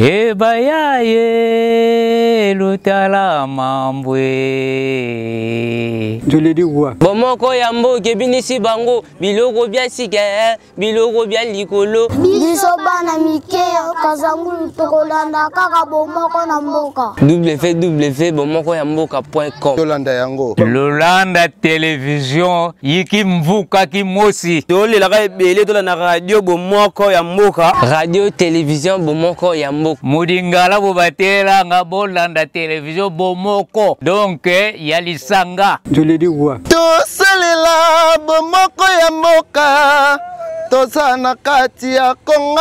Ebaya ye lutala mambwe. Bomoko ya mboka ebinisi bango biloko bya sika eh, biloko bya likolo. Biso bana mike ya Kazangulu tokolanda kaka bomoko na mboka. www bomoko ya mboka point com. Tolanda yango. Lolanda television yiki mvuka kimosi. Tolelaka ebele tolanda radio bomoko ya mboka. Radio television bomoko ya mboka. Mudingala bobatelanga bolanda television bomoko donc ya lisanga. Tosalela bomoko ya mboka toza na kati ya Kongo.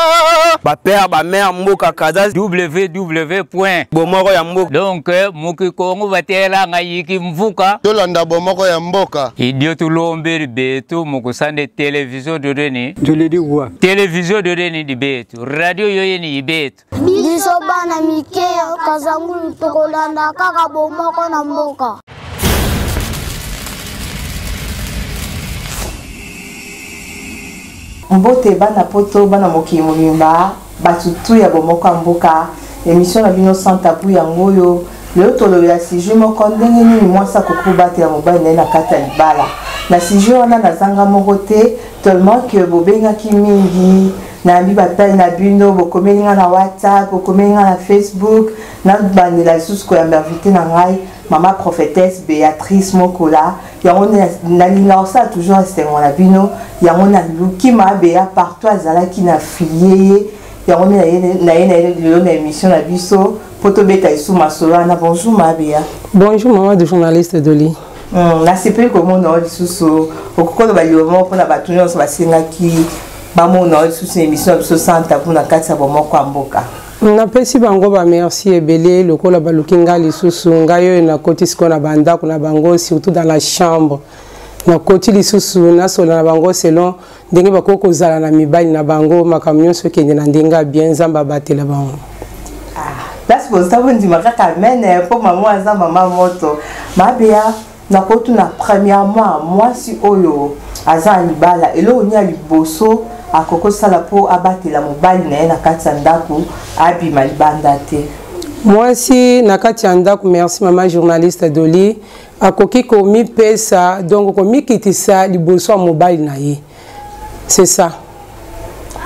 Ba père ba mère mboka Kaza. www point bomoko ya mboka. Donc muki Kongo batelanga yiki mvuka. Tolanda bomoko ya mboka. Idio tulombeli betu mukusande television dodeni. Television dodeni di betu. Radio yoyeni ibetu. Biso bana mike ya Kazangulu tokolanda kaka bomoko na mboka. Mbote bana poto bana mokili mobimba bato tu ya bomoko ya mboka emission na bino sans tabou yango oyo lelo tolobela sujet moko ndenge nini mwasi akoki kobatela mobali na ye na kati ya libala. Na sujet wana nazanga moko te tellement que bobengaki mingi nayambi bapele na bino, bokomeli nga na WhatsApp, bokomeli nga na Facebook. Nabandela lisusu koyamba invité na ngai mama prophétesse Béatrice Mokola. Yango nalinga kosala toujours esengo na bino, yango naluki ma Béa partout azalaki na filie ye, yango nde naye na ye lelo na émission na biso po tobeta lisusu masolo wana. Bonjour ma Béa. Bonjour maman de journaliste Dolly. Nasepeli komona yo lisusu, okoki koloba liloba moko mpona bato nyonso basengaki bamona yo lisusu na émission na biso sans tabou na kati ya bomoko ya mboka. Napesi bango ba merci ebele lokola baluki nga lisusu, ngai oyo nakoti sikoyo na bandako na bango, surtout dans la chambre. Nakoti lisusu nasola na bango selon ndenge bakoki kozala na mibali na bango, makambo nyonso ekende na ndenge ya bien, Nzambe abatela bango. Place boza bondima kaka amen po mama aza mama moto. Mabea nakotuna premièrement mwasi oyo aza na libala eloko nini ya liboso akoki kosala po abatela mobali na ye na kati ya ndako abima libanda te? Mwasi na kati ya ndako, merci mama journaliste Dolly, akoki komipesa donc komikitisa liboso ya mobali na ye. C'est ça.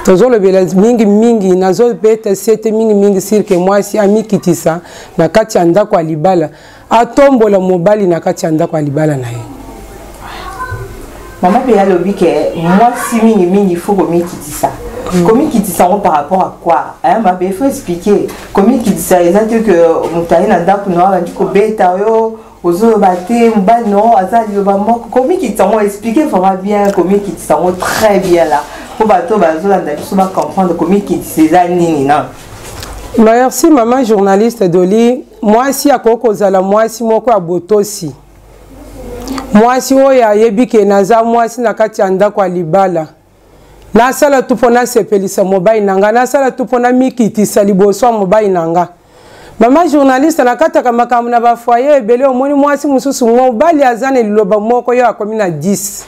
Tozolobela mingi mingi, nazobeta sete mingi mingi sur que mwasi amikitisa na kati ya ndako ya libala, atombola mobali na kati ya ndako ya libala na ye. Mama Béa alobi ke mwasi mingi mingi faut komikitisa. Komikitisa yango par rapport à quoi? Hein, ma Béa, il faut expliquer. Komikitisa eza te que moto aye na ndako na yo abandi kobeta yo, ozoloba te, mobali na yo aza liloba moko. Komikitisa yango, expliquer vraiment bien, komikitisa yango très bien là. Po bato bazolanda biso ba comprendre komikitisa eza nini na. Merci maman journaliste Dolly. Mwasi akoki kozala mwasi moko ya botosi. Mwasi oyo ayebi ke naza mwasi na kati ya ndako ya libala. Nasala tu mpo nasepelisa mobali na nga, nasala tu mpo namikitisa liboso ya mobali na nga. Mama journaliste, nakataka makambo na ba foyer ebele, omoni mwasi mosusu mobali aza na liloba moko yo akomi na 10.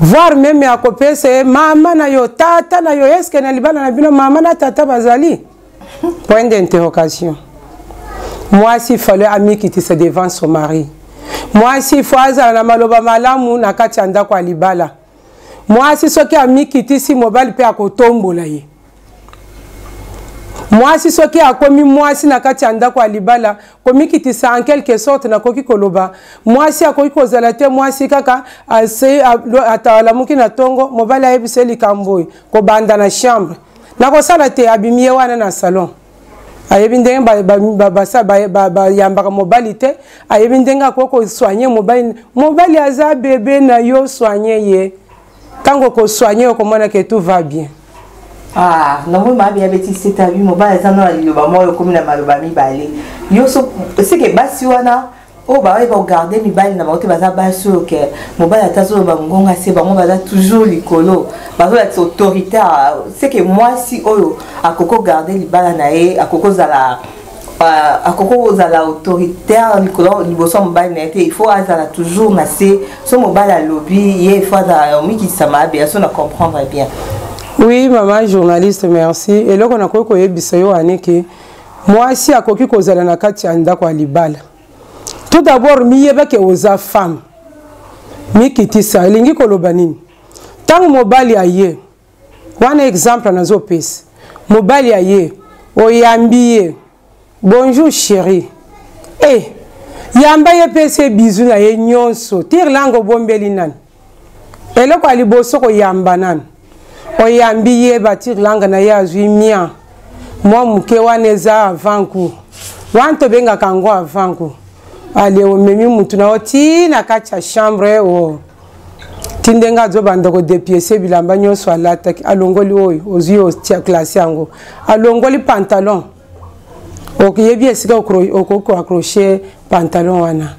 Voire même akopesa ye mama na yo, tata na yo, est-ce que na libala na bino mama na tata bazali? Point d'interrogation. Mwasi fallait amikitisa devant son mari. Mwasi faut azala na maloba malamu na kati ya ndako ya libala. Mwasi soki amikitisi mobali pe akotombola ye. Mwasi soki akomi mwasi na kati ya ndako ya libala, komikitisa en quelque sorte nakoki koloba mwasi akoki kozala te mwasi kaka atalamuki na tongo mobali ayebisa ye likambo oyo kobanda na chambre nakosala te, abimi ye wana na salon. Ayebi ndenge bayambaka mobali te, ayebi ndenge akoki kosoigne mobali. Mobali aza bebe na yo, soigne ye. Tango kosoigne okomona que tout va bien. Ah, namoni mabe ya beti seta bi mobali aza na liloba moko okomi na maloba mibale. Yo so c'est que basi wana oyo baye ba garder mibali na bango te, baza basi oyo ke mobali ata azoloba ngonga se bango baza toujours likolo, bazolakisa autorité. C'est que mwasi oyo akoki garder libala na ye, akoki kozala, akoki kozala autoritaire likolo liboso ya mobali na ye te, il faut azala toujours na se. So mobali alobi ye, il faut azala omikitisa mabe, so na comprendre bien. Oui, maman journaliste, merci. Eloko nakoki koyebisa yo anike, mwasi akoki kozala na kati ya ndako ya libala. Tout d'abord, miyeba ke oza femme. Mikitisa, elingi koloba nini? Ntango mobali aye, wana exemple nazopesa. Mobali aye, oyambi ye. Bonjour chérie. Eh, yamba ye pese bisou na ye nyonso. Tire langue obombeli nani? Eloko ya liboso koyamba nani? Oyambi ye ba tire langue na ye azwi mia. Mwa moke wana eza avant coup. Wana tobengaka yango avant coup. Ale omemi mutu na yo ti na kati ya chambre o. Ti ndenge azobanda kodepiese bilamba nyonso alataki, alongoli oyo ozwi otia classe yango, alongoli pantalon, oyebi esika okoki koaccroche pantalon wana,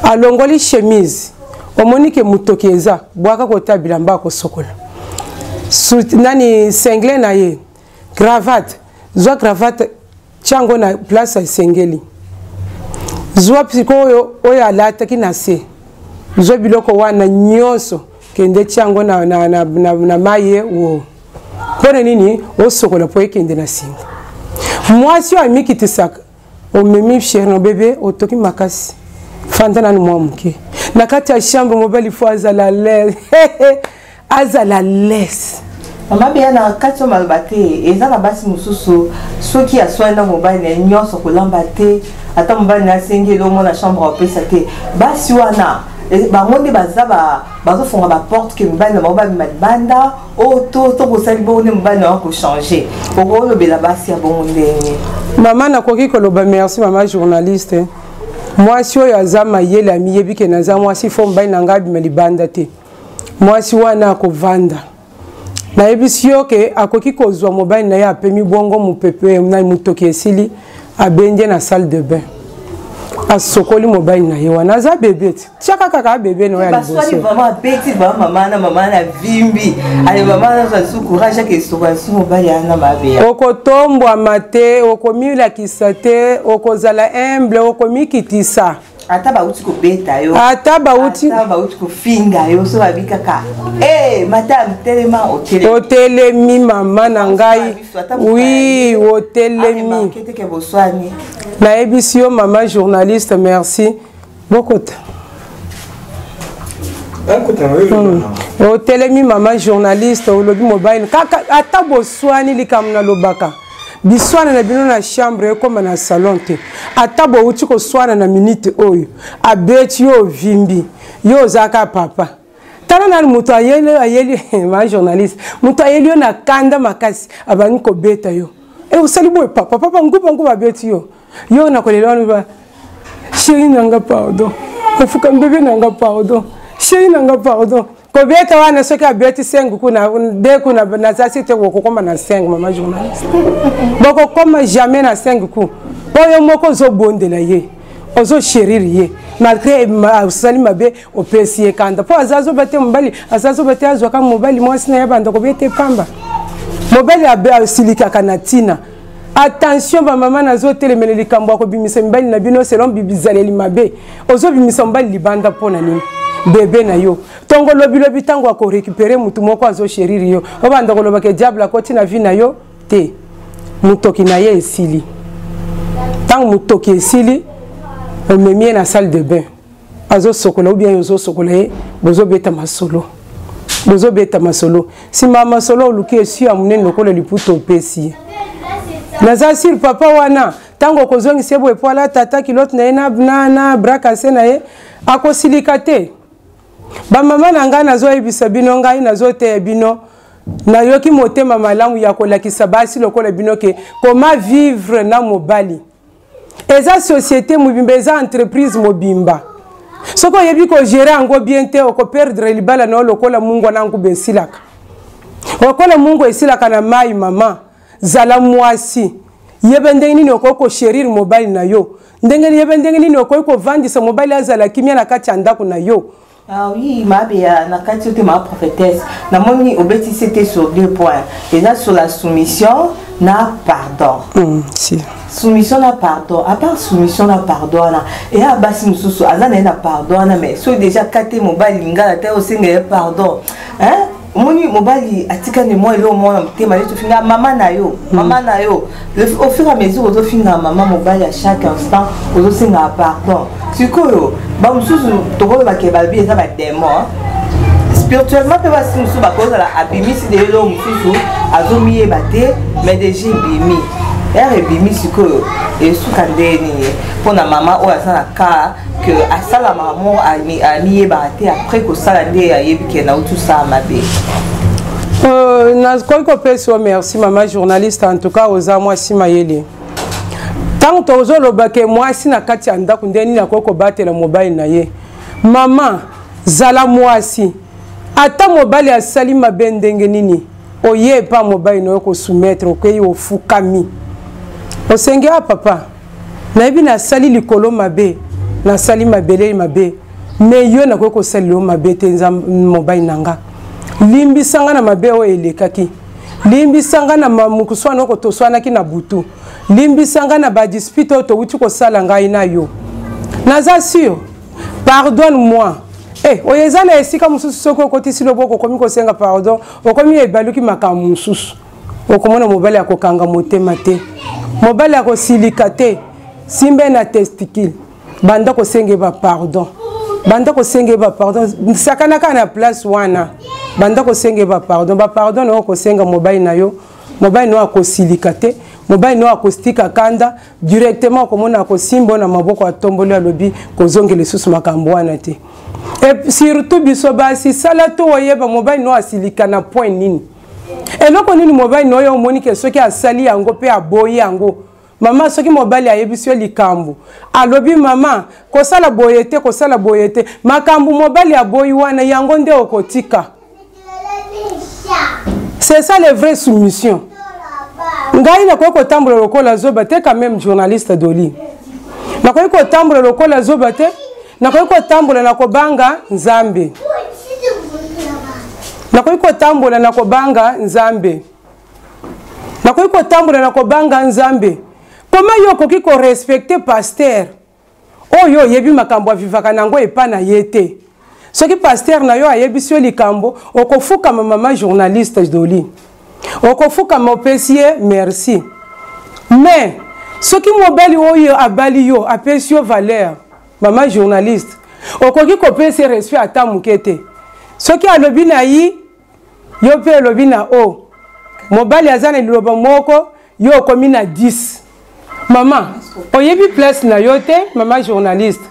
alongoli chemise, omoni ke motoki eza bwaka kota bilamba akosokola nani single na ye, cravate, zwa cravate tiango na place esengeli, zwa sikoyo oyo alataki na se, zwa biloko wana nyonso kende tiango na, na, na, na, na mai wo mpona nini osokola mpo ekende na singa. Mwasi oyo amikitisaka, omemi chéri na bebe, otoki makasi, fanda nanu mwa moke na kati ya chambre, mobali fo azala l'aise, azala l'aise. Mama Beya, na kati oyo maloba te, eza na basi mosusu soki aswani na mobali na ye nyonso kolamba te, ata mobali na ye asengi eloko na chambre apesa te. Basi wana bango nde baza bazofonga baporte ke mibali na bango babima libanda oyo to kosali bongo nde mobali na bango kochange. Okolobela basi ya bongo ndenge? Mama, nakoki koloba merci mama journaliste. Mwasi oyo aza mayele, amiyebi ke naza mwasi, fo mobali na ngai abima libanda te. Mwasi wana akovanda, nayebisi yo ke akoki kozwa mobali na ye apemi bongo, mopepe na motoki esili, abendi ye na salle de bain, asokoli mobali na ye wana aza bebe ti tiaka kaka bebe na oyo ya baswani liboso. Vraiment abeti vraiment mama na mama na vimbi, ale mama nazwa su courage ake esokola su mobali ana mabe. Okotombwama te, okomilakisa te, okozala humble, okomikitisa. Ata bauti kobeta yo, ata bauti ata bauti kofinga yo, so babi kaka e madame telema, otelemi. Otelemi mama na ngai, oui, otelemi. Teke boswani. Nayebisi yo mama journaliste, merci bokota. Otelemi mama journaliste, olobi mobali kaka ata boswani, likambo nalobaka, biswana na bino na chambre ekóma na salon te. Ata bouti koswana na minute oyo, abeti yo, ovimbi, yo ozalaka papa. Tala nani moto ayeli, ayeli ma journaliste, moto ayeli yo na kanda makasi, abandi kobeta yo, e osali boye papa papa, nguba nguba, abeti yo, yo na kolela wana ba chéri na nga pardon, ofuka mbebe na nga pardon, chéri na nga pardon. Kobeta wana soki abeti 5 kuna 2 kuna, nazasi te, bokokoma na 5. Mama journaliste, bokokoma jamais na 5 ku oyo moko ozobondela ye, ozochérir ye malgré osali mabe, opesi ye kanda mpo aza azoba te. Mobali aza azoba te, azwaka mobali mwasi na ye banda kobeta pamba. Mobali asilikaka na ntina. Attention bamama, nazotelemela likambo ya kobimisa mibali na bino selon bizaleli mabe. Ozobimisa mobali libanda mpo na nini? Bebe na yo ntongo lobilobi, ntango akorécupérer motu moko azochérir yo, obanda koloba ke diable akoti na vie na yo te. Motoki na ye esili, ntango motoki esili, omemi ye na salle de bain, azosokola ou bien ozosokola ye, bozobeta masolo, bozobeta masolo. Nsima ya masolo, oluki esi ya monene lokola liputa, opesi ye. Naza sur papa wana, ntango okozongisa ye boye po alata ata culotte na ye na bras cassé na ye, akosilika te. Bamama na ngai, nazoyebisa bino, ngai nazoteya bino, nayoki motema malamu ya kolakisa basi lokola bino ke comment vivre na mobali. Eza société mobimba, eza entreprise mobimba. Soki oyebi kogérer yango bien te, okoperdre libala na yo lokola mungwa na nkuba esilaka, lokola mungwa esilaka na mai. Mama, zala mwasi, yeba ndenge nini okoki kochérir mobali na yo, ndenge yeba ndenge nini okoki kovandisa mobali azala kimia na kati ya ndako na yo. Ah oui, Mabeya, na kati te ma prophétesse. Namoni obeti te sur deux points. Déjà sur la soumission na pardon. Si. Soumission na pardon. À part soumission na pardon na et à basi mususu aza na na pardon na, mais so déjà kate mobali lingala te osenga pardon. Hein? Omoni mobali atikani mwa eloko moko na motema neti ofinga mama na yo, mama na yo. Au fur et à mesure ozofinga mama mobali, à chaque instant ozosenga pardon. Sikoyo bamosusu tokolobake balobi eza badémon spirituellement, mpe basi mosusu bakozala abimisi de eloko mosusu, azomiyeba te, mais déjà ebimi ere ebimi. Sikoyo esuka nde nini mpona mama oyo aza na cas que asalamaka moko amiyebaka te, après kosala nde ayebi ke nauti osala mabe? Nakoki kopesa yo merci, mama journaliste. En tout cas oza mwasi mayele. Ntango tozoloba ke mwasi na kati ya ndako, nde nini akoki kobatela mobali na ye? Mama, zala mwasi. Ata mobali asali mabe ndenge nini, oye epa mobali na yo kosoumettre, okei, ofukami, osengi: "A papa, nayebi nasali likolo mabe, nasali mabele mabe, mais yo nakoki kosalela yo mabe te. Nzambe mobali na nga, limbisa nga na mabe oyo elekaki, limbisa nga na mokuswana oko toswanaki na butu, limbisa nga na badispute oyo towuti kosala ngai na yo. Naza sûr, pardonne moi." Eh, oyo eza na esika mosusu, soki okotisi loboko, okomi kosenga pardon, okomi ebaluki makambo mosusu. Okomona mobali akokanga motema te, mobali akosilika te. Simbe na testicule, banda kosenga ye bapardon, banda kosenga ye bapardon. Sakana kaka na place wana, banda kosenga ye bapardon. Bapardon na yo kosenga mobali na yo, mobali na yo akosilika te, mobali na yo akostika kanda directement. Okomona akosimba na maboko, atomboli, alobi: "Kozongela lisusu makambo wana te." Et surtout biso basi, sala to oyeba mobali no asilika na point nini, eloko nini mobali na oyo omoni ke soki asali yango mpe aboyi yango. Mama, soki mobali ayebisi yo likambo, alobi: "Mama, kosala boye te, kosala boye te," makambo mobali aboyi wana, yango nde okotika. C'est ça le vrai soumission. Ngai nakoki kotambola lokola zoba te quand même, journaliste Doli. Nakoki kotambola lokola zoba te, nakoki kotambola na kobanga Nzambe, nakoki kotambola na kobanga Nzambe, nakoki kotambola na kobanga Nzambe. Koma yo okoki korespecter pasteur oyo oyebi makambo avivaka nango epa na ye te? Soki pasteur na yo ayebisi yo likambo, okofukama. Mama journaliste Doli, okofukama, opesi ye merci. Mais soki mobali oyo abali yo apesi yo valeur, mama journaliste, okoki kopesa respect ata moke te. Soki alobi na yi, yo mpe elobi na o. Mobali aza na liloba moko, yo okomi na 10. Mama, oyebi place na yo te. Mama journaliste,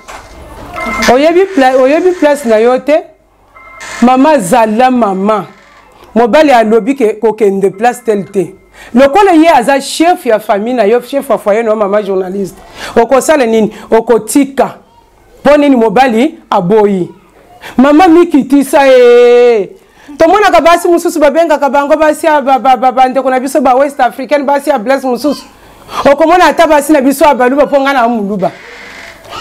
oyebi place na yo te. Mama, zala mama. Mobali alobi ke kokende place tel te, lokola ye aza chef ya famille na yo, chef ya foyer na yo, mama journaliste, okosala nini? Okotika. Mpo nini mobali aboyi? Mama, mikitisa ye. Tomonaka basi mosusu, babengaka bango basi ya bandeko na biso ba West Africaine, basi ya blaise mosusu. Okomona ata basi na biso ya Baluba, mpo ngai na Moluba,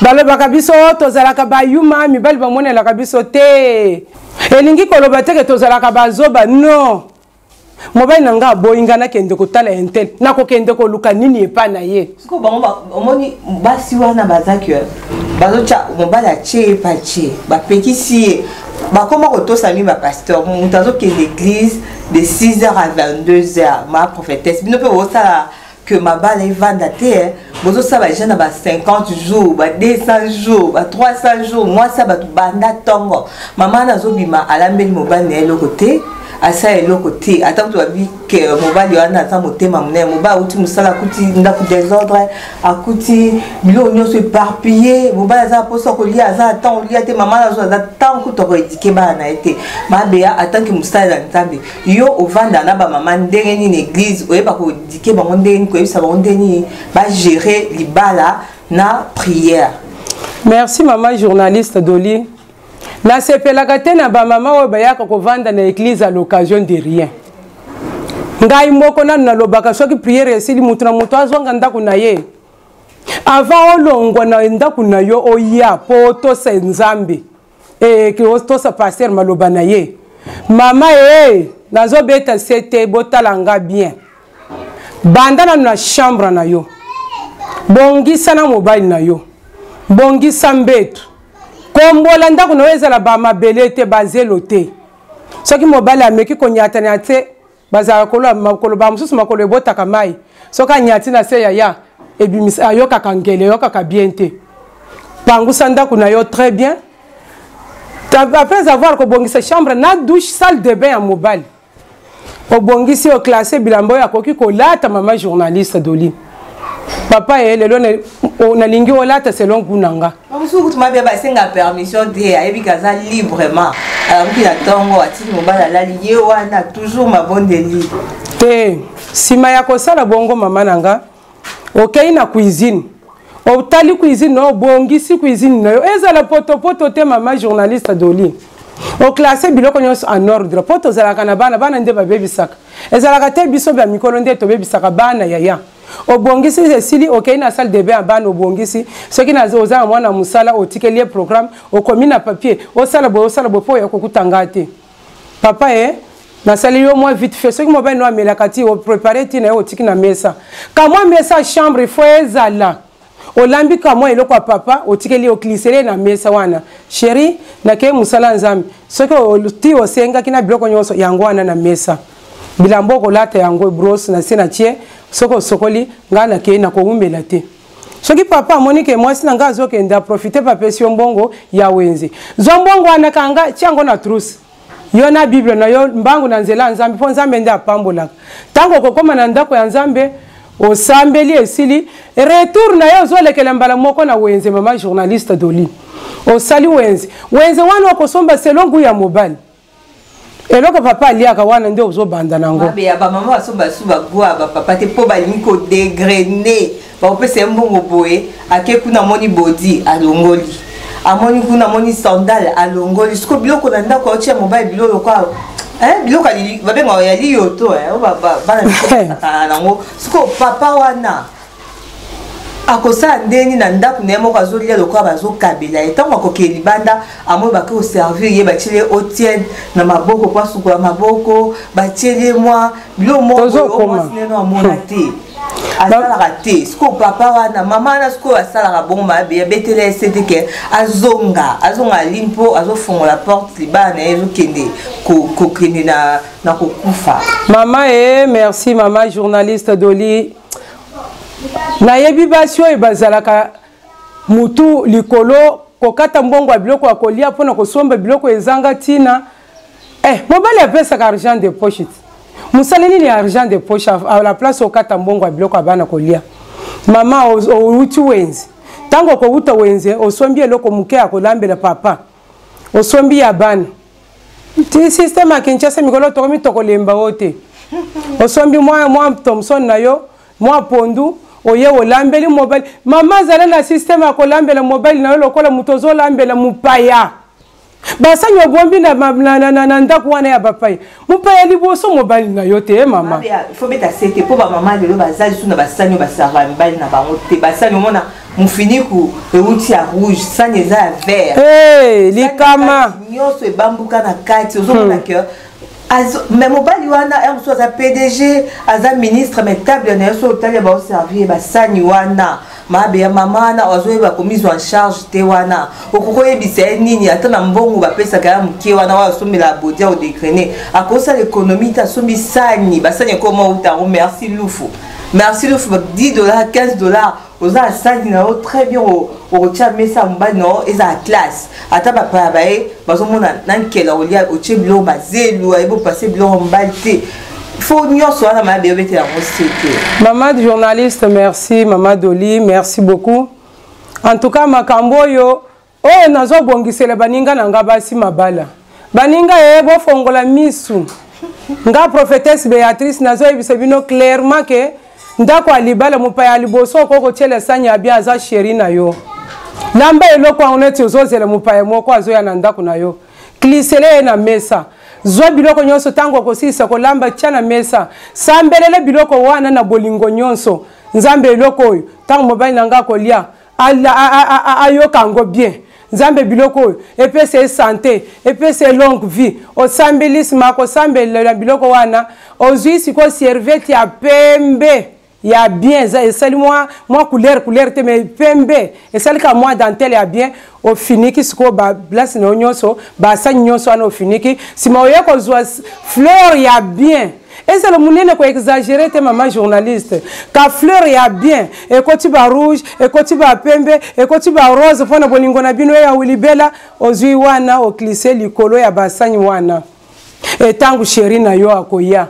balobaka biso tozalaka bayuma, mibali bamonelaka biso te. Elingi koloba te ke tozalaka bazoba, non. Mobali na ngai aboyi ngai nakende kotala un tel, nakokende koluka nini epai na ye? Sikoyo bango, omoni basi wana baza ke bazotya mobali atie ye pa tie, bapekisi ye, bakoma kotosa mi bapasteur. Moto azokende église de 6 heures à 22 heures. Ma prophétesse, bino mpe bosala ke mabala evanda te, bozosala bajeûne na ba 50 jours, ba 200 jours, ba 300 jours. Mwasi ya bato, banda ntongo mama wana azobima, alambeli mobali na ye eloko te, asala eloko te. Ata kutu babi ke mobali wana aza motema monene, mobali akuti mosala, akuti ndako désordre, akuti biloko nyonso éparpillé. Mobali aza na mposa kolia, aza na ntango kolia te. Mama nazo aza ntango kutu akoéduquer bana na ye te. Mabeya, atanke mosali na Nzambe, yo ovanda na bamama ndenge nini église? Oyeba koéduquer bango ndenge nini, koyebisa bango ndenge nini bagérer libala na prière? Merci, mama journaliste Doli. Nasepelaka te na bamama oyo bayaka kovanda na église à l'occasion de rien. Ngai moko nanu nalobaka, soki prière esili, moto na moto azwanga ndako na ye. Avant olongwa na ndako na yo, oya mpo otosa Nzambe, otosa pasteur, maloba na ye. Mama e, nazobeta se te, botala nga bien. Banda nanu na chambre na yo, bongisa na mobali na yo, bongisa mbeto, kombola ndako na yo, ezala bamabele te, bazelo te. Soki mobali ameki konyata na te, bazalaka koloba makolo ba mosusu makolo ebotaka mai. Soki anyati na se yaya, ebimisa ayokaka ngele, ayokaka bien te. Pangusa ndako na yo très bien. Après avoir kobongisa chambre na douche, salle de bain ya mobali. Obongisi oclasse bilamba oyo akoki kolata. Mama journaliste Doli, papa ye lelo nalingi olata selon goût na nga. Mosusu kutu mabe basenga permission te, ayebi ke aza librement, alamuki na ntongo, atiki mobali alali, ye wana toujours mabondeli. Te, nsima ya kosala bongo, mama na nga, okei na cuisine, otali cuisine na yo, obongisi cuisine na yo ezala potopoto te. Mama journaliste Doli, oclasse biloko nyonso en ordre, mpo tozalaka na bana. Bana nde babebisaka, ezalaka te biso ya mikolo nde tobebisaka bana. Yaya, obongisi, esili, okei na salle de bain ya bana, obongisi. Soki oza na mwana mosala, otikeli ye programme, okomi na papier, osala boye, osala boye, mpo oya kokutanga te. Papa e, nasali yo mwa vite fait. Soki mobali no amelaka ti, oprépare ti na ye, otiki na mesa kamwa mesa chambre ifo ezala olambi kamwa eloko ya papa, otikeli, oklisele na mesa wana. Chéri, nakei mosala ya Nzambe. Soki ti osengaki na biloko nyonso yango wana na mesa, bilamba okolata yango, brosse na se na tie, soki osokoli, ngai nakei, nakowumela te. Soki papa amoni ke mwasi na ngai azokende, aprofite, apesi yo mbongo ya wenze, zwa mbongo wana, kanga, tia yango na trousse yo na Bible na yo, mbangu na nzela ya Nzambe, mpo Nzambe nde apambolaka. Ntango okokóma na ndako ya Nzambe, osambeli, esili, retour na yo, ozolekela mbala moko na wenze. Mama journaliste Doli, osali wenze, wenze wana okosomba selon goût ya mobali, eloko papa aliaka wana nde ozobanda nango. Mabe ya bamama basomba su bagwa bapapa te, mpo balingi kodégrainer. Bakopesa ye mbongo boye, ake kuna, amoni bodi, alongoli, amoni kuna, amoni sandale, alongoli. Siko biloko na ndako aotia mobali, biloko lokola biloko babengaka ya liyoto, oyo bana mikosakana nango. Siko papa wana akosala ndeni na ndako na ye moko? Azolia lokola bazokabela ye. Ntango akokee libanda, amoi bake koservir ye, batieli ye eau tiède na maboko po asukola maboko, batieli ye mwa biloko moko boye, mwasi neno amona te, asalaka te. Sikoyo papa wana, mama wana sikoyo asalaka bongo mabe, abetela ye sete ke azonga, azonga aline, mpo azofongola porte, libala na ye ezokende kokende na kokufa. Mama e, merci mama journaliste Doli. Nayebi basi oyo bazalaka mutu likolo, kokata mbongo ya biloko ya kolia mpona kosomba biloko ezanga ntina. Mobali apesaka argent de poche ti mosala nini ya argent de poche? À la place okata mbongo ya biloko ya bana kolia, mama, outi wenze, ntango okowuta wenze, osombi eloko moke ya kolambela papa, osombi ya bana ti système ya Kinshasa mikolo tokomi tokolemba oyo te. Osombi mwa thomson na yo, mwa pondu, oye olambeli mobali. Mama, azala na système ya kolambela mobali na yo lokola moto ozolambela mopaya. Basani obombi na ndako wana ya bapaya, mopaya liboso mobali na yo te, mama. Faut beta sete, mpo bamama lelo baza lisusu na basani oyo baserva mibali na bango te. Basani omona mofiniku euti ya rouge, sani eza ya vert. Hey, likama. Nyonso ebambuka na kati, ozomona ke mais mobali wana ya mosusu aza PDG, aza ministre, mais table na ye so otali, baoservir basani wana mabe ya mama wana azoyeba komizwa en charge te. Wana okoki oyebisa ye nini? Ata na mbongo bapesaka ya moke wana, oyo asombela bodia, odégrainer, akosala économie te, asombi sani, basani ekoma uta yango. Merci Lufu, merci Lufu, 10 $, 15 $, oza na sani na yo très bien, okotia mesa ya mobali na yo eza ya classe. Ata bapaya baye bazomona na nkela olia, otie biloko bazelu, ayebi opase biloko mobali te. Fo nyonso wana mayabe, obetela yango se te. Mama journaliste, merci. Mama Doli, merci beaucoup. En tout cas, makambo oyo nazobongisela baninga na nga basi mabala, baninga ye, bofongola misu. Nga prophétesse Béatrice nazoyebisa bino clairement ke ndako ya libala, mopaya ya liboso okoki kotiela sani ya bien aza chéri na yo. Lamba eloko yango neti ozozela mopaya moko azoya na ndako na yo. Klisele ye na mesa, zwa biloko nyonso, ntango okosilisa kolamba, tia na mesa, sambelele biloko wana na bolingo nyonso. Nzambe, eloko oyo, ntango mobali na nga akolia, ayoka yango bien. Nzambe, biloko oyo epesa ye santé, epesa ye longue vie. Osambeli, nsima ya kosambelela biloko wana, ozwi sikoyo serviette ya pembe. Ya bien, eza esali mwa mwa couleur couleur te, mais pembe, esali ka mwa dentelle ya bien. Ofiniki sikoyo baplace na yo nyonso, basani nyonso wana ofiniki. Nsima oye kozwa fleur ya bien, ezala monene, koexagérer te, mama journaliste. Ka fleur ya bien ekoti ba rouge, ekoti ba pembe, ekoti ba rose, mpona bolingo na bino ya libela. Ozwi wana, oglisse likolo ya basani wana. Etango chéri na yo akoya,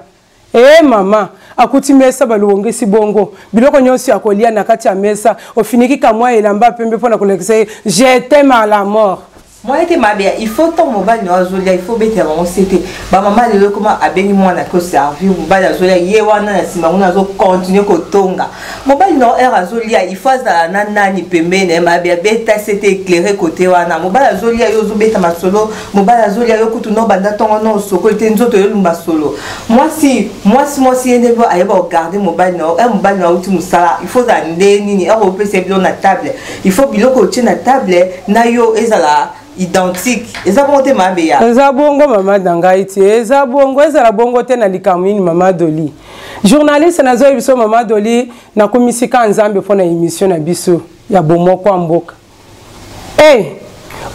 e mama, akuti mesa balongisi bongo, biloko nyonso ya kolia na kati ya mesa, ofiniki kamwa elamba pembe mpona kolekisa ye: "Je t'aime à la mort." Moye te, mabe. Il faut ntango mobali na yo azolia, il faut betela bango se te. Bamama lelo koma abengi mwana koservir, mobali azolia, ye wana na nsima kuna azocontinuer kotonga. Mobali na yo heure azolia, il faut azala na nani pembeni na ye? Mabe, abeta se te, éclairé kote wana. Mobali azolia, yo ozobeta masolo. Mobali azolia, yo kutu no banda ntongo no osokoli te, nzoto yolumba solo. Mwasi, mwasi, mwasi ye nde ayeba kogarder mobali na yo. Heure mobali na yo auti mosala, il faut ozala nde nini? Heure opesa ye biloko na table, il faut biloko otie na table na yo ezala identique. Eza bongo te, mabe ya? Eza bongo, mama na ngai ti. Eza bongo, ezala bongo te na likambo nini, mama Doli journaliste? Nazoyebi biso, mama Doli, nakumisika Nzambe mpo na émission na biso ya Bomoko ya Mboka. E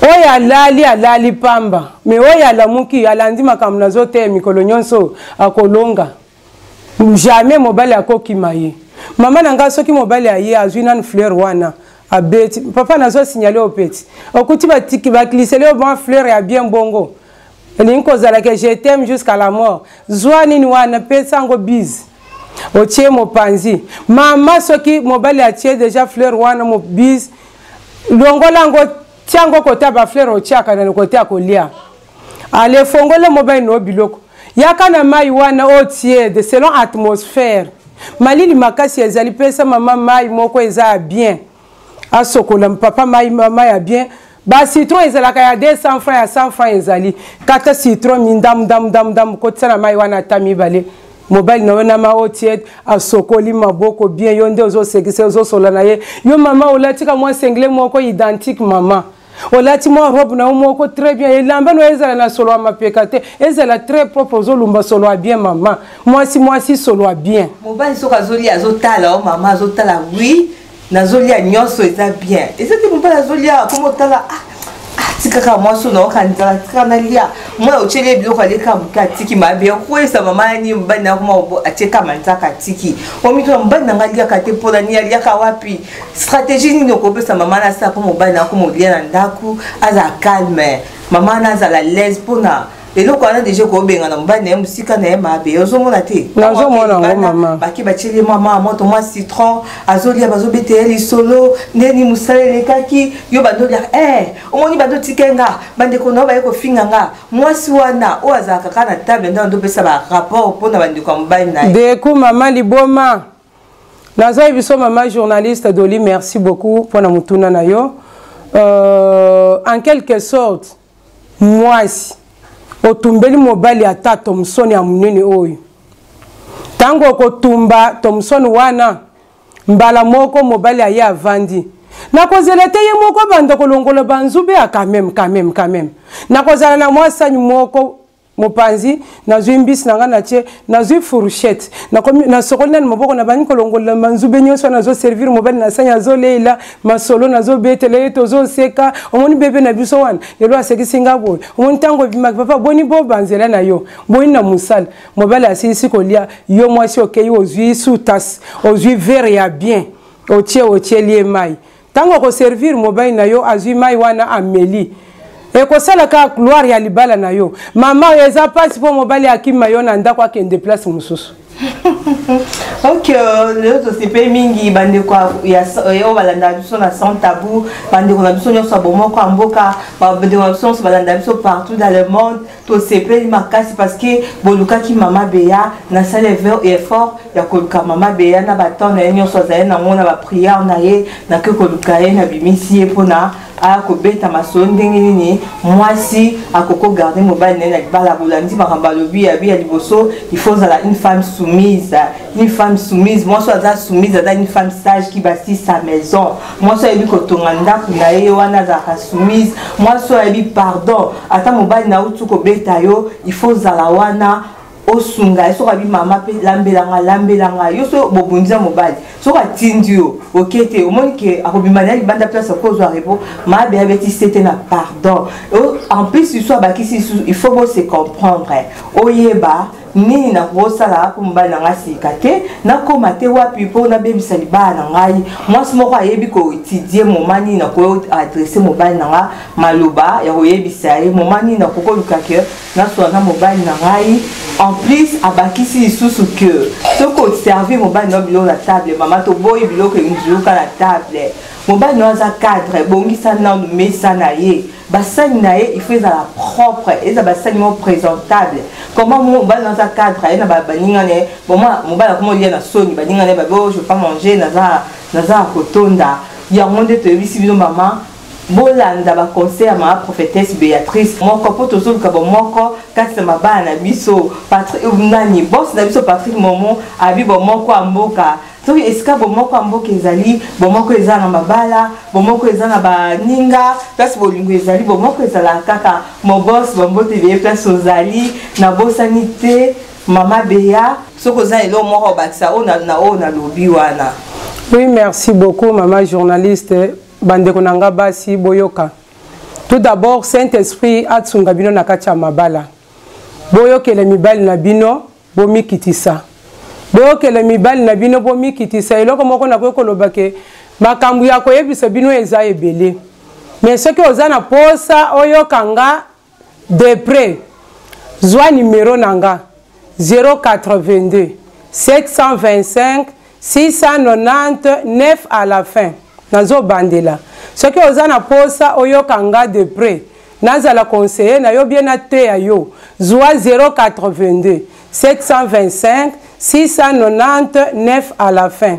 oyo alali, alali pamba, mais oyo alamuki, alandi makambo nazoteya mikolo nyonso, akolonga. Jamais mobali akokima ye. Mama na ngai, soki mobali aye, azwi nanu fleur wana, abeti: "Papa, nazosignaler opeti, okuti baglisser yo mwa fleur ya bien bongo, elingi kozala ke je t'aime jusqu'à la mort." Zwa nini wana, pesa yango bise, otie mopanzi. Mama, soki mobali atie déjà fleur wana mo bise, longola yango, tia yango kota bafleur otiaka na kote ya kolia. Ale, fongole mobali na biloko, yaka na mai wana oyo tiède selon atmosphère. Malili makasi ezali, pesa mama mai moko eza ya bien, asokola papa mai, mai ya bien. Bacitron ezalaka ya 200 francs, ya 100 francs ezali. Kata citron mindamu ndamu ndamu ndamu, kotisa na mai wana ata mibale. Mobali na yo na ma oyo tiède, asokoli maboko bien. Yo nde ozosekisa, ozosola na ye. Yo mama, olatika mwa singlet moko identique. Mama, olati mwa robe na yo moko très bien, elamba na yo ezala na solo ya mapeka te, ezala très propre. Ozolumba solo ya bien, mama. Mwasi, mwasi, solo ya bien. Mobali soki azolia, azotala o mama, azotala: "Oui, nazolia nyonso, eza bien." Eza te mobali azolia, komo otala: "Ah, ah, tikaka mwasi oyo, naoka nzala, tikaka nalia." Mwana otieli ye biloko, aleka moke, atiki. Mabe, okoyesa mama yani mobali na koma atieka manzaka, atiki. Omituna: "Mobali na nga aliaka te, mpona nini? Aliaka wapi?" Stratégie nini okopesa mama na asala mpo mobali na akoma olia na ndako, azala calme, mama na azala l'aise? Mpona eloko wana déjà kobenga na mobali na ye mosika na ye. Mabe, ozomona te? Nazomona yango, mama. Bake batieli mwa mwa moto, mwa citron, azolia, bazobetela lisolo ndeni mosala elekaki. Yo bandolia, eh, omoni bando tika nga, bandeko na yo baye kofinga nga. Mwasi wana oyo azalaka kaka na table nde andopesa barapport mpona bandeko ya mobali na ye. Deku mama liboma, nazoyebi biso. Mama journaliste Doli, merci beaucoup mpona motuna na yo. En quelque sorte, mwasi otumbeli mobali ata thomson ya monene oyo, ntango okotumba thomson wana, mbala moko mobali aye, avandi, nakozela te ye moko banda kolongola banzube ya quand même, quand même, quand même. Nakozala na mwa sani moko mopanzi, nazwi mbisi na ngai, natie, nazwi fourchette, nasokoli nani maboko, nabandi kolongola manzube nyonso, nazoservir mobali na sani, azoleila masolo, nazobetela ye, tozoseka: "Omoni bebe na biso wana, lelo asekisi nga boye. Omoni ntango ebimaki, papa, boni bo banzela na yo, boni na mosala." Mobali asilisi kolia, yo mwasi okei, ozwi sous-tasse, ozwi verre ya bien, otie, otieli ye mai. Ntango okoservir mobali na yo, azwi mai wana, ameli, ekosala kaka gloire ya libala na yo. Mama, oyo eza mpasi mpo mobali akima yo na ndako, akende place mosusu. Ok, lelo tosepeli mingi, bandeko oyo balandaka biso na Sans Tabou, bandeko na biso nyonso ya Bomoko ya Mboka, bandeko na biso nyonso balanda biso partout dans le monde. Tosepeli makasi parce que bolukaki mama Beya. Nasali effort ya koluka mama Beya na batemps na ye nyonso azali nango na baprière na ye. Nake koluka ye, nabimisi ye mpona aya kobeta masolo ndenge nini mwasi akoki garder mobali na ye na libala. Bolandi makambo alobi. Yabi ya liboso, il faut ozala une femme soumise. Une femme soumise, mwasi oyo aza soumise, aza une femme sage qui bâtit sa maison. Mwasi oyo ayebi kotonga ndako na ye wana azalaka soumise. Mwasi oyo ayebi pardon, ata mobali na uti kobeta yo, il faut ozala wana. Osunga ye soki abi mama mpe lambelanga lambelanga yo so bobundi na mobali soki atindi yo oke te omoni ke akobima na ye libanda place akozwa repos mabe abeti sete na pardon. En plus lisusu abakisi lisusu, il faut bo se comprendre, oyeba nini nakosala mpo mobali na ngai asika te, nakóma te wapi mpo nabebisa libala na ngai. Mwasi moko ayebi koétudier moma nini nakoadresser mobali na ngai maloba ya koyebisa ye, moma nini nakoki koluka ke naswana na mobali na ngai. En plus abakisi lisusu ke soki oservir mobali na yo biloko na table, mama, toboyi biloko enzuluka na table. Mobali na yo aza cadre, bongisa nanu mesa na ye, basani na ye il faut ezala propre, eza basani moko présentable. Comment mobali na aza cadre, aye na baninga na ye, bon, mobali akoma olia na soni, baninga na ye babe: "Oh, je pas manger, naza ya kotonda." Yango nde toyebisi bino, mama, bolanda baconseil ya mama prophétesse Béatrice moko mpo tozoluka bomoko kati na mabala na biso. Nani boss na biso Patrick Momo abi bomoko ya mboka. Soki esika bomoko ya mboka ezali, bomoko eza na mabala, bomoko eza na baninga, place bolingo ezali, bomoko ezalaka kaka. Mobos, bambote ebeye place ozali. Nabosani te mama Beya, soki oza eloko moko obakisa oyo na oyo nalobi wana. Oui, merci beaucoup, mama journaliste. Bandeko na nga basi, boyoka. Tout d'abord, Saint Esprit asunga bino na kati ya mabala. Boyokele mibali na bino, bomikitisa. Boyokele mibali na bino, bomikitisa. Eloko moko nakoki koloba ke makambo ya koyebisa bino eza ebele, mais soki oza na posa oyoka nga de près, zwa numero na nga 082 725 699 à la fin. Nazobandela: soki oza na posa oyoka nga de près, nazala conseiller na yo bien, nateya yo, zwa 082 725 699 à la fin.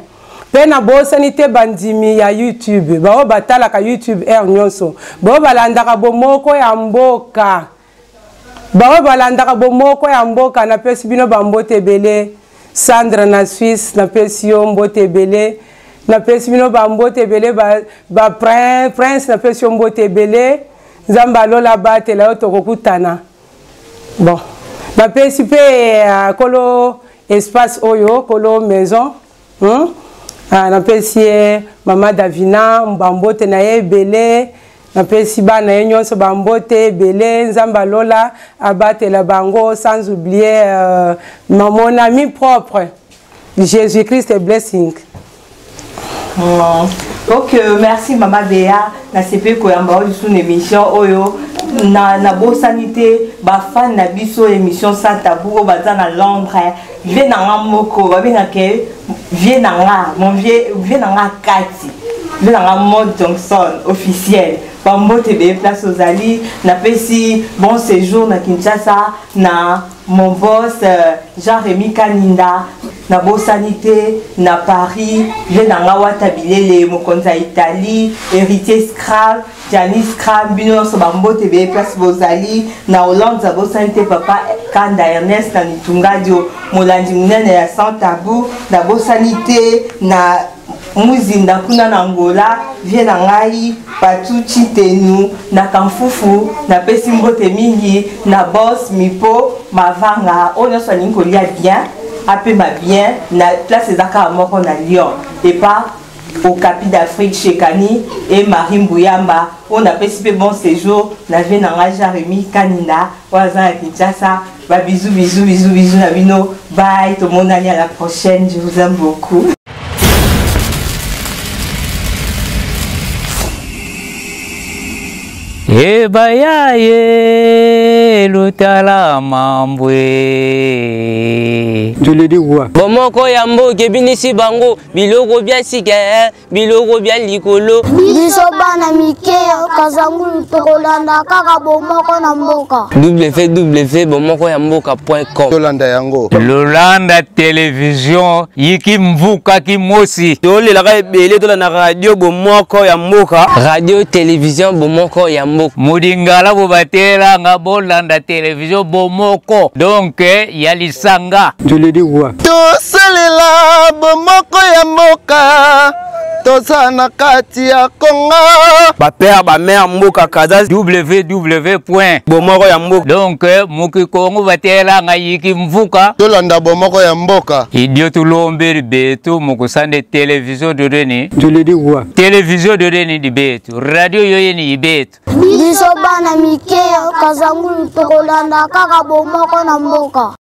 Mpe nabosani te bandimi ya YouTube, baoyo batalaka YouTube heure nyonso, baoyo balandaka Bomoko ya Mboka, baoyo balandaka Bomoko ya Mboka, napesi bino bambote ebele. Sandra na Suisse, napesi yo mbote ebele. Napesi bino bambote ebele. Ba Prince, napesi yo mbote ebele. Nzambe alola batela yo, tokokutana. Bon, napesi mpe kolo espace oyo, kolo maison, Napesi ye mama Davina bambote na ye ebele. Napesi bana ye nyonso bambote ebele. Nzambe alola abatela bango, sans oublier mon ami propre Jésus Christ blessing. Ok, merci mama Bea. Nasepeli koyamba oyo lisusu na émission oyo. Nabosani te bafan na biso émission Sans Tabou oyo baza na Londres. Vieux na nga moko babengaka vieux na nga, mon vieux, vieux na nga kati, vieux na nga Mod Johnson officiel, bambote ebele place ozali. Napesi bon séjour na Kinshasa na mon boss Jean-Rémy Kaninda. Nabosani te na Paris vieux na nga Wata Bilele, mokonzi ya Italie, héritier Scral, Jani Scram, bino nyonso bambote ebele place bozali. Na Hollande, nabosani te papa Kanda Ernest na Mitungadio, molandi monene ya Sans Tabou. Nabosani te na Muzinda kuna na Angola, vieux na ngai Patu Chitenu na Kamfufu. Napesi mbote mingi na boss Mipo Mavanga. Oyo nyonso alingi kolia bien, apema bien, na place eza kaka moko na Lyon, epa Okapi d'Afrique, Chekani et Marie Mbuyamba. Oyo napesi mpe bon séjour na vieux na ngai Jean-Rémy Kanina oyo aza na Kinshasa. Babisous, bisous, bisous, bisous na bino. Bye, tomonani à la prochaine, je vous aime beaucoup. Ebayaye lutala mambwe. Je le dis quoi? Bomoko ya mboka ebinisi bango biloko bya sika, biloko bya likolo. Biso bana mike ya Kazangulu tokolanda kaka bomoko na mboka. www bomoko ya mboka.com. Tolanda yango. Lolanda télévision yiki mvuka kimosi. Tolelaka ebele, tolanda radio Bomoko ya Mboka. Radio Télévision Bomoko ya Mboka. Mboka. Mudingala bobatelanga bolanda televizio bomoko donc ya lisanga. Tosalela bomoko ya mboka, toza na kati ya Kongo. Bapère, bamère, mboka Kaza. Www point bomoko ya mboka. Donc muki Kongo batelanga yiki mvuka. Tolanda bomoko ya mboka. Idio tulombeli betu mukusande televizio dodeni. Televizio dodeni di betu, radio yoyeni ibetu. Biso bana mike ya Kazangulu tokolanda kaka bomoko na mboka.